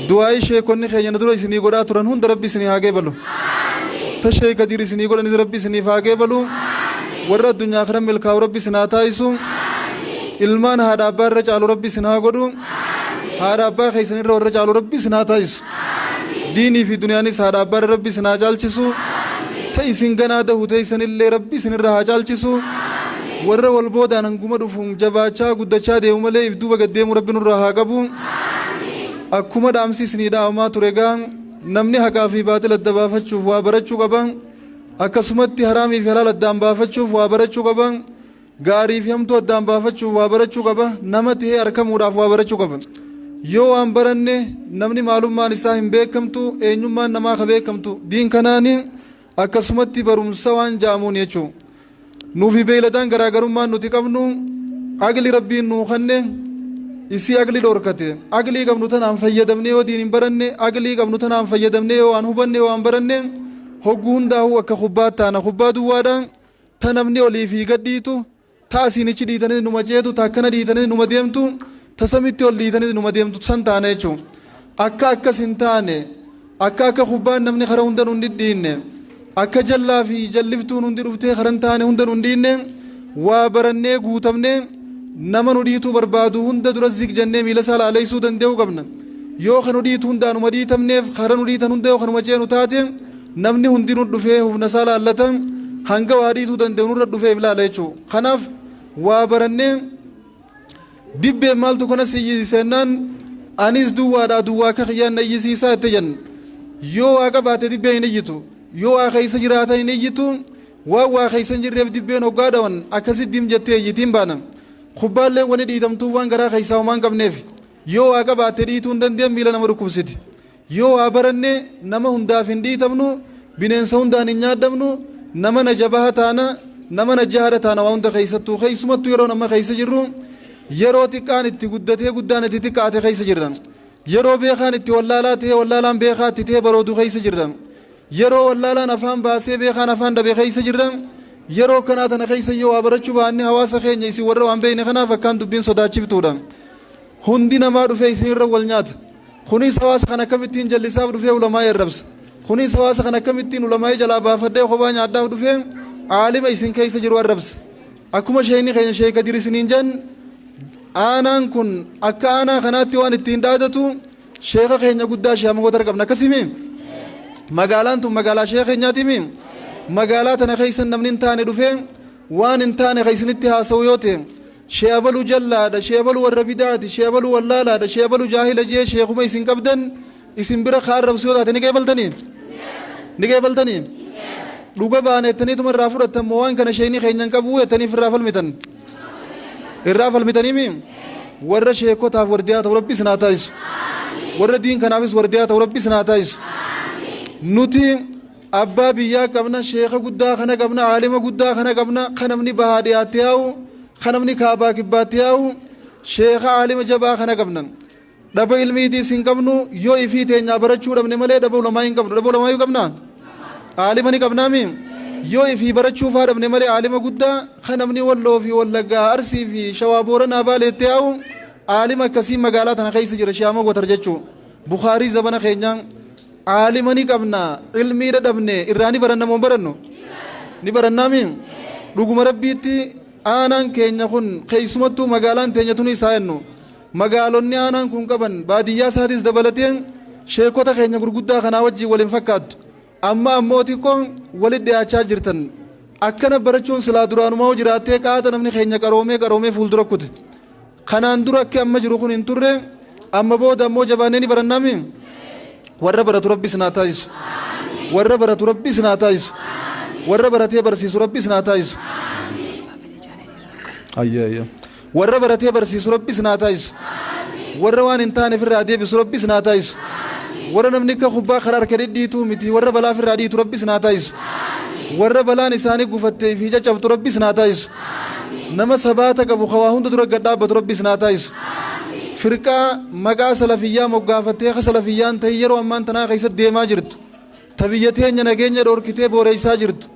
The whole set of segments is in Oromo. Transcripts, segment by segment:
Du'aa'ii sheekonni keenya na dura isinii godhaa turan hunda Rabbi isinii haa qeebalu. Ta Sheek Kadiir isinii godhanis Rabbi isiniif haa qeebalu. Warra addunyaa akhiran milkaa'u Rabbi isin haa taasisu. Ilmaan haadha abbaa irra caalu Rabbi isin haa godhu. Haadha abbaa keessan irra warra caalu Rabbi isin haa taasisu. Diinii fi duniyaanis haadha abbaa irra Rabbi isin haa caalchisu. Ta isin ganaa dahu teessanillee Rabbi isin irra haa caalchisu. Warra wal boodaan hanguma dhufuun jabaachaa guddachaa deemu malee if duuba gad deemu Rabbi nurraa haa qabu. Akkuma dhaamsi isinii dhaamamaa ture egaa namni haqaa fi baaxila adda baafachuuf waa barachuu qaba. Akkasumatti haraamii fi halaal addaan baafachuuf waa barachuu qaba. Gaarii fi hamtuu addaan baafachuuf waa barachuu qaba. Nama tahee arkamuudhaaf waa barachuu qaba. Yoo waan baranne namni maalummaan isaa hin beekamtu, eenyummaan namaa ka beekamtu diin kanaani akkasumatti barumsa waan ja'amuun jechuu. Nuufi beeyladaan garaagarummaan nuti qabnu aqli Rabbiin nuu kanne isii aqli dhorkate. Aqlii qabnu tanaan fayyadamnee yoo diin hin baranne, aqlii qabnu tanaan fayyadamnee yoo waan hubanne yoo waan baranne hogguu hundaahuu akka kubbaa taana. Kubbaa duwwaadha ta namni olii fi gad dhiitu, ta asiin ichi dhiitanis numa ceetu, ta akkana dhiitanis numa deemtu, ta samitti ol dhiitanis numa deemtu san taana jechuudha. Akka akkas hin taane, akka akka kubbaan namni kara hunda nun dhidhiinne, akka jallaa fi jalliftuun hundi dhuftee kara hin taane hunda nun dhiinne, waa barannee guutamnee nama nu dhiituu barbaadu hunda dura zig jennee miila isaa laaleessuu danda'uu qabna. Yoo ka nu dhiitu hundaanuma dhiitamneef kara nu dhiitan hunda yoo kanuma ceenu taate namni hundi nu dhufee humna isaa laallata, hanga waa dhiituu danda'u nurra dhufee if laala jechuudha. Kanaaf waa barannee dibbeen maaltu kana si iyyisiisennaan anis duwwaadhaa duwwaa akka kiyyaan na iyyisiisaa jette jenna. Yoo waa qabaate dibbeen hin iyyitu. Yoo waa keessa jiraatan hin iyyitu. Waan waa keessa hin jirreef dibbeen hoggaa dhawan akkasi dim jettee iyyitiin baana. Kubbaallee wani dhiitamtuuf waan garaa keessaa homaa hin qabneef. Yoo waa qabaatte dhiituu hin dandeen miila nama dhukkubsiti. Yoo waa baranne nama hundaaf hin dhiitamnu, bineensa hundaan hin nyaadhamnu, nama najabaha taana, nama najahaadha taana waa hunda keessattuu. Keessumattuu yeroon amma keessa jirru yeroo xiqqaan itti guddatee guddaan itti xiqqaate keessa jirra. Yeroo beekaan itti wallaalaa ta'ee wallaalaan beekaa itti ta'ee baroodu keessa jirra. Yeroo wallaalaan afaan baasee beekaan afaan dhabe keessa jirra. Yeroo kanaa tana keessa yoo waa barachuu baanne hawaasa keenya isin warra waan beekne kanaaf akkaan dubbiin sodaachiftuudha. Hundi namaa dhufee isin irra wal nyaata. Kunis hawaasa kana akkamittiin jallisaaf dhufee ulamaa'ii arrabsa. Kunis hawaasa kana akkamittiin ulamaa'ii jalaa baafadhee kophaa nyaadhaaf dhufee aalima isin keessa jiru arrabsa. Akkuma sheekni keenya Sheek Kadir isiniin jedhan aanaan kun akka aanaa kanaatti waan ittiin dhaadatu sheeka keenya guddaa Sheekh Magotar qabna akkasimi. Magaalaan tun magaalaa sheeka keenyaatimi. Magaalaa tana keessa namni hin taane dhufee waan hin taane kan isinitti haasa'u yoo ta'e Shee abalu jallaadha, shee abalu warra bidaati, shee abalu wallaalaadha, shee abalu jaahila jee sheekuma isin qabdan isin bira ka arrabsu yoo taate ni qeebaltanii? Ni qeebaltanii? Dhuga baana jettaniituma irraa fudhattan moo waan kana sheekni keenya hin qabu jettanii irraa falmitan? Irraa falmitanii mi? Warra sheekotaaf wardiyaa ta'u Rabbi isin haa taasisu. Warra diin kanaafis wardiyaa ta'u Rabbi isin haa taasisu. Nuti Abbaa biyyaa qabna, sheekha guddaa kana qabna, aalima guddaa kana qabna, ka namni bahaa dhiyaatti yaa'u, ka namni kaabaa kibbaatti yaa'u, sheekha aalima jabaa kana qabna. Dhaba ilmiitiis hin qabnu, yoo ifii teenyaa barachuu dhabne malee dhaba ulamaa hin qabnu. Dhaba ulamaayyuu qabnaa? Aalima ni qabnaami? Yoo ifii barachuu faa dhabne malee aalima guddaa ka namni Walloo fi Wallaggaa, Arsii fi Shawaa Booranaa Baaleetti yaa'u, aalima akkasii magaalaa tana keessa jira Sheekh Ahmad Watar jechuu. Bukaarii zabana keenyaa. Aalima ni qabna, ilmii dhadhabne irraa ni baranna moo hin barannu? Ni barannaami? Dhuguma Rabbiitti aanaan keenya kun keessumattuu magaalaan teenya tuni isaa jennu. Magaalonni aanaan kun qaban baadiyyaa isaatis dabalatee sheekota keenya gurguddaa kanaa wajjin wal hin fakkaattu. Amma ammoo xiqqoo walitti dhiyaachaa jirtan. Akkana barachuun silaa duraanumaa jiraattee qaata namni keenya qaroomee qaroomee fuuldura kute. Kanaan dura akki amma jiru kun hin turre, amma booda ammoo jabaannee ni barannaami? Warra baratu Rabbi isin haa taasisu. Warra baratu Rabbi isin haa taasisu. Warra baratee barsiisu Rabbi isin haa taasisu. Ayya ayya. Warra baratee barsiisu Rabbi isin haa taasisu. Warra waan hin taane ofirraa deebisu Rabbi isin haa taasisu. Warra namni akka kubbaa karaa harka dhidhiituu miti warra balaa ofirraa dhiitu Rabbi isin haa taasisu. Warra balaan isaanii gufattee fi caccabtu Rabbi isin haa taasisu. Nama sabaata qabu ka waa hunda dura gad dhaabbatu Rabbi isin haa taasisu. Firqaa maqaa salafiyyaa moggaafattee ka salafiyyaan ta'in yeroo ammaan tanaa keessatti deemaa jirtu. Ta biyya teenya nageenya dhoorkitee booreessaa jirtu.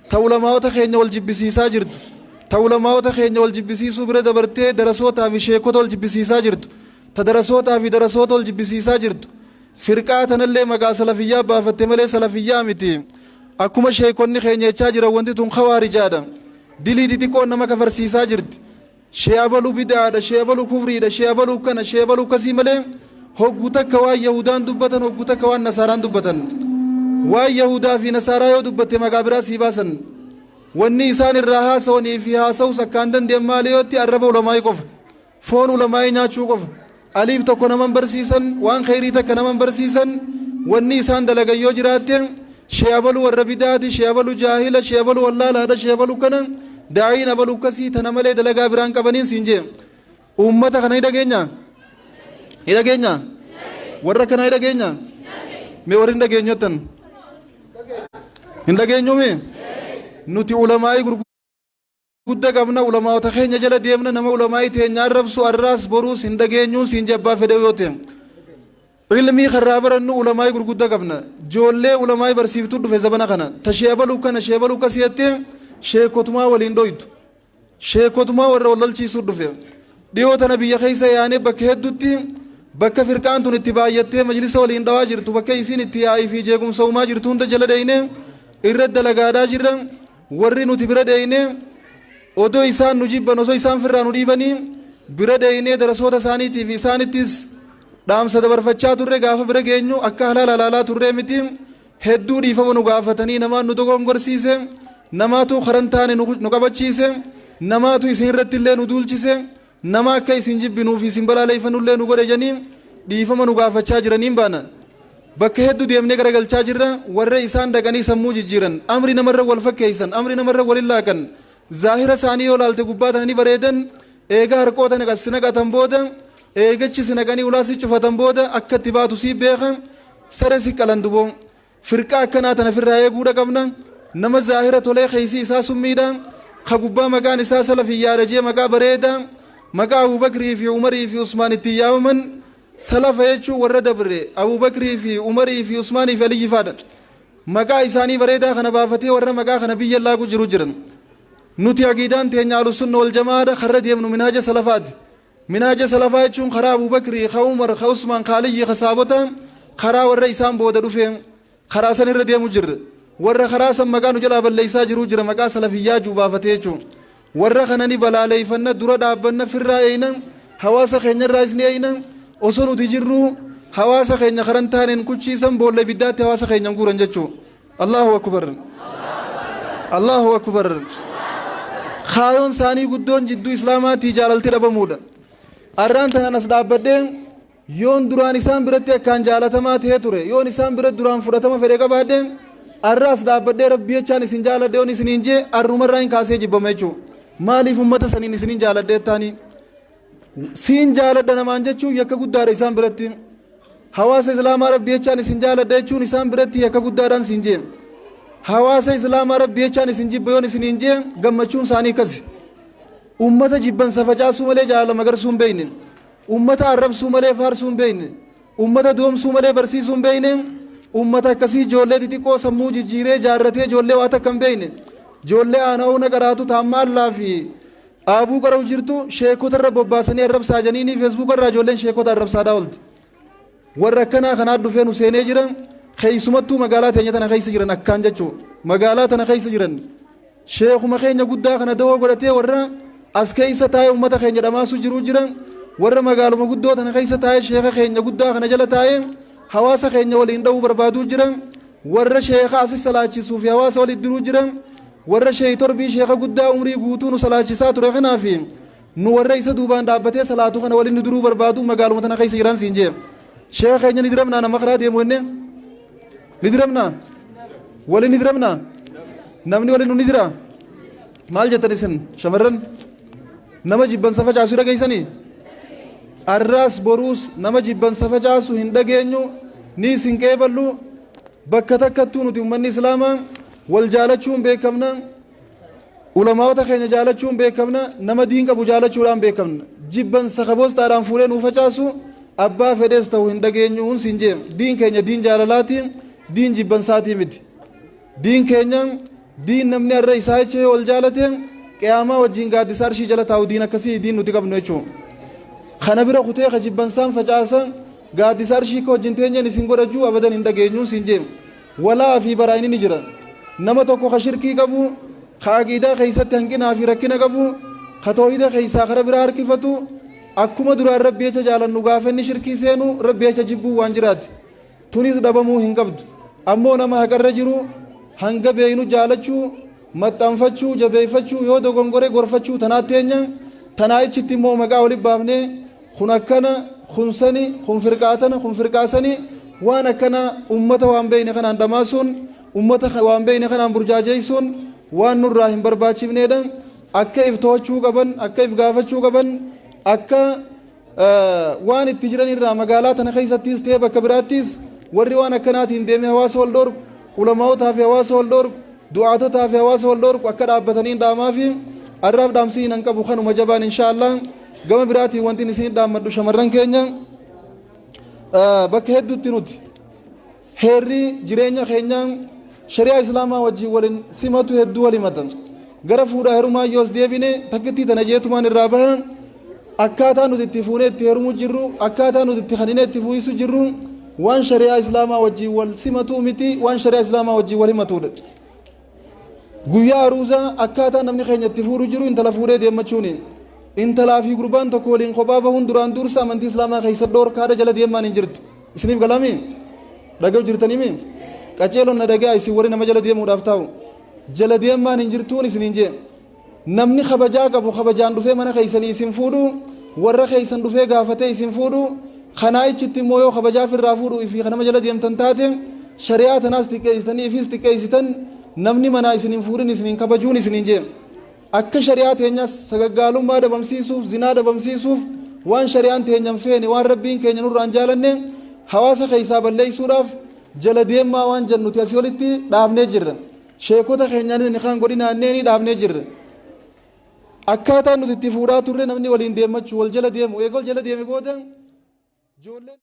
Ta ulamaa'ota keenya wal jibbisiisaa jirtu. Ta ulamaa'ota keenya wal jibbisiisuu bira dabartee darasootaa fi sheekota wal jibbisiisaa jirtu. Ta darasootaa fi darasoota wal jibbisiisaa jirtu. Firqaa tanallee maqaa salafiyyaa baafatte malee salafiyyaa miti. Akkuma sheekonni keenya jechaa jiran wanti tun khawaarijaadha. Dilii xixiqqoon nama kafarsiisaa jirti. Shee abalu bid'aadha, shee abalu kufriidha, shee abalu kana, shee abalu kasii malee hoggu takka waan Yahudaan dubbatan, hoggu takka waan Nasaaraan dubbatan. Waan Yahudaa fi Nasaaraa yoo dubbatte maqaa biraa sii baasan. Wanni isaan irraa haasawanii fi haasa'us akkaan danda'an maali yootti arraba ulamaa'ii qofa. Foon ulamaa'ii nyaachuu qofa. Aliif tokko naman barsiisan, waan kheyrii takka naman barsiisan, wanni isaan dalagan yoo jiraatte shee abalu warra bidaati, shee abalu jaahila, shee abalu wallaalaadha, shee abalu kana, daa'iin abalu kasii tana malee dalagaa biraan qabaniin siin jee. Uummata kana ni dhageenya? Ni dhageenya? Warra kana ni dhageenya? Mee warri hin dhageenyu jettan? Hin dhageenyuumi? Nuti ulamaa'ii gurgudda qabna, ulamaa'ota keenya jala deemna, nama ulamaa'ii teenya arrabsu arraas boruus hin dhageenyuun siin jabbaa fedhe yoo ta'e. Ilmii karraa barannu ulamaa'ii gurgudda qabna. Joollee ulamaa'ii barsiiftuu dhufe zabana kana. Ta shee abaluu kana shee abaluu kasii jettee sheekotumaa waliin dhoytu. Sheekotumaa warra wal lolchiisuu dhufe. Dhiyoo tana biyya keessa yaanee bakka hedduutti bakka firqaan tun itti baay'attee majlisa waliin dhawaa jirtu, bakka isiin itti yaa'ii fi jeequmsa uumaa jirtu hunda jala dheeyne irra dalagaadhaa jirra. Warri nuti bira dheeyne odoo isaan nu jibban, osoo isaan firraa nu dhiibanii bira dheeynee darasoota isaaniitii fi isaanittis dhaamsa dabarfachaa turre. Gaafa bira geenyu akka halaala halaalaa turree miti, hedduu dhiifama nu gaafatanii, namaan nu dogongorsiise, namaatu karan taane nu qabachiise, namaatu isin irratti illee nu duulchise, nama akka isin jibbinuuf isin balaaleeffannullee nu godhe janii dhiifama nu gaafachaa jiraniin baana. Bakka hedduu deemnee garagalchaa jirra. Warra isaan dhaqanii sammuu jijjiiran, amri namarra wal fakkeessan, amri namarra walin laaqan, zaahira isaanii yoo laalte gubbaa tana ni bareedan, eega harqoota naqas si naqatan booda, eegachi si naqanii ulaa si cufatan booda akka itti baatu sii beekan, sare si qalan duboo. Firqaa akkanaa tana firraa eeguudha qabna. Nama zaahira tolee keessi isaa summiidha. Ka gubbaa maqaan isaa salafiyyaadha jee maqaa bareeda, maqaa Abubakrii fi Umarii fi Usmaan ittiin yaamaman. Salafa jechuun warra dabre, Abubakrii fi Umarii fi Usmaanii fi Aliyyi faadha. Maqaa isaanii bareedaa kana baafatee warra maqaa kana biyya laaqu jiru jiran. Nuti aqiidaan teenya Ahlusunna wal Jamaadha, karra deemnu minaaja salafaati. Minaaja salafaa jechuun karaa Abubakrii, ka Umar, ka Usmaan, ka Aliyyi, ka saabota, karaa warra isaan booda dhufe, karaa san irra deemu jirra. Warra karaa san maqaa nu jalaa balleessaa jiru jira, maqaa salafiyyaa juu baafatee jechuun. Warra kana ni balaaleeffanna, dura dhaabbanna, firraa eeyna, hawaasa keenya irraas ni eeyna. Osoo nuti jirru hawaasa keenya karan taaneen kuchiisan, boolla ibiddaatti hawaasa keenya guuran jechuu. Allahu akbar. Allahu akbar. Kaayoon isaanii guddoon jidduu islaamaatii jaalalti dhabamuudha. Arraan tanaan as dhaabbadhee yoon duraan isaan biratti akkaan jaalatamaa ta'ee ture, yoon isaan biratti duraan fudhatama fedhe qabaadhe, arra as dhaabbadhee rabbi jechaan isin jaaladhe yoon isiniin jee, arrumarraa hin kaasee jibbama jechuudha. Maaliif ummata saniin isinin jaaladhe taanii? Siin jaaladha namaan jechuun yakka guddaadha isaan biratti. Hawaasa islaamaa rabbi jechaan isin jaaladha jechuun isaan biratti yakka guddaadhaan siin jee. Hawaasa islaamaa rabbi jechaan isin jibba yoon isiniin jee, gammachuun isaanii akkasi. Ummata jibbansa facaasuu malee jaalala magarsuu hin beekne. Ummata arrabsuu malee faarsuu hin beekne. Ummata doomsuu malee barsiisuu hin beekne. Ummata akkasii ijoollee xixiqqoo sammuu jijjiiree jaarratee, ijoollee waa takka hin beekne. Ijoollee aana'uu naqaraatu taamma allaa fi aabuu qara'u jirtu sheekota irra bobbaasanii arrabsaa janiini feesbuuka irraa ijoolleen sheekota arrabsaadhaa oolti. Warra akkanaa kanaa dhufee nu seenee jira. Keessumattuu magaalaa teenya tana keessa jiran akkaan jechuu. Magaalaa tana keessa jiran. Sheekuma keenya guddaa kana dawoo godhatee warra as keessa taa'ee uummata keenya dhamaasuu jiruu jira. Warra magaaluma guddoo tana keessa taa'ee sheeka keenya guddaa kana jala taa'ee hawaasa keenya waliin dha'uu barbaaduu jira. Warra sheeka asi salaachisuu fi hawaasa walitti diruu jira. Warra sheey torbii sheeka guddaa umrii guutuu nu salaachisaa ture kanaa fi nu warra isa duubaan dhaabbatee salaatu kana waliin nu diruu barbaadu magaaluma tana keessa jiran siin jee. Sheeka keenya ni diramnaa nama karaa deemu jennee? Ni diramnaa? Waliin ni diramnaa? Namni waliin nu ni dira? Maal jettan isin shamarran? Nama jibbansa facaasu dhageessanii? Arraas boruus nama jibbansa facaasu hin dhageenyu, ni isin qeeballu. Bakka takkattuu nuti uummanni islaamaa wal jaalachuun beekamna. Ulamaa'ota keenya jaalachuun beekamna. Nama diin qabu jaalachuudhaan beekamna. Jibbansa kaboostaadhaan fuudhee nuu facaasu abbaa fedhees ta'u hin dhageenyu siin jee. Diin keenya diin jaalalaati, diin jibbansaatii miti. Diin keenya diin namni har'a isaa jecha yoo wal jaalate qiyaamaa wajjin gaaddisa arshii jala taa'u, diin akkasii diin nuti qabnu jechuudha. Kana bira kutee ka jibbansaan facaasa Gaaddisa arshii ka wajjin teenyeen isin godhachuu abadan hin dhageenyuun siin jee. Walaa fi baraa'ini ni jira. Nama tokko ka shirkii qabu, ka aqiidaa keessatti hanqinaa fi rakkina qabu, ka toohida keessaa kara biraa harkifatu, akkuma duraan Rabbi jecha jaalannu gaafa inni shirkii seenu Rabbi jecha jibbuu waan jiraati. Tunis dhabamuu hin qabdu. Ammoo nama haqarra jiru hanga beeynu jaalachuu, maxxanfachuu, jabeeffachuu, yoo dogongore gorfachuu tanaatti teenya. Tanaa ichitti immoo maqaa walitti baafnee kun akkana, kun sani, kun firqaatana, kun firqaasani, waan akkana ummata waan beeyne kanaan dhamaasuun, ummata waan beeyne kanaan burjaajeessuun waan nurraa hin barbaachifneedha. Akka if to'achuu qaban, akka if gaafachuu qaban, akka waan itti jiran irraa magaalaa tana keessattis ta'e bakka biraattis warri waan akkanaatiin deemee hawaasa wal dhorku, ulamaa'otaa fi hawaasa wal dhorku, du'aatotaa fi hawaasa wal dhorku akka dhaabbatanii dhaamaa fi arraaf dhaamsii hin qabu kanuma jabaan inshaallah. Gama biraatiin wanti isin dhaammadhu, shamarran keenya bakka hedduutti nuti heerri jireenya keenyaa shari'aa islaamaa wajjin waliin simatu hedduu wal himatan. Gara fuudhaa heerumaa yoos deebine takkittii tana jeetumaan irraa baha. Akkaataa nuti itti fuunee itti heerumuu jirru, akkaataa nuti itti kaninee itti fuuyisu jirru waan shari'aa islaamaa wajjin wal simatu miti, waan shari'aa islaamaa wajjin wal himatudha. Guyyaa aruuzaa akkaataa namni keenya itti fuudhu jiru, intala fuudhee deemmachuuni. Intalaa fi gurbaan tokko waliin kophaa bahuun duraan dursa amantii islaamaa keessa dhoorkaadha, jala deemaan hin jirtu. Isiniif galami? Dhaga'u jirtanimi? Qaceelon na dhagaa, isin warri nama jala deemuudhaaf taa'u. Jala deemaan hin jirtuun isiniin jee. Namni kabajaa qabu kabajaan dhufee mana keessanii isin fuudhu, warra keessan dhufee gaafatee isin fuudhu. Kanaa ichitti immoo yoo kabajaa firraa fuudhu fi nama jala deemtan taate, shari'aa tanaas xiqqeessitanii ifis xiqqeessitan, namni manaa isin hin fuudhin isin hin kabajuun isiniin jee. Akka shari'aa teenyas sagaggaalummaa dhabamsiisuuf, zinaa dhabamsiisuuf, waan shari'aan teenyan feene, waan Rabbiin keenya nurraan jaalanne hawaasa keessaa balleessuudhaaf jala deemaa waan jennuti asii olitti dhaabnee jirra. Sheekota keenyaanis ni kaan godhinaannee dhaabnee jirra. Akkaataa nuti itti fuudhaa turre, namni waliin deemmachuu, wal jala deemu, eega wal jala deeme booda ijoolleen.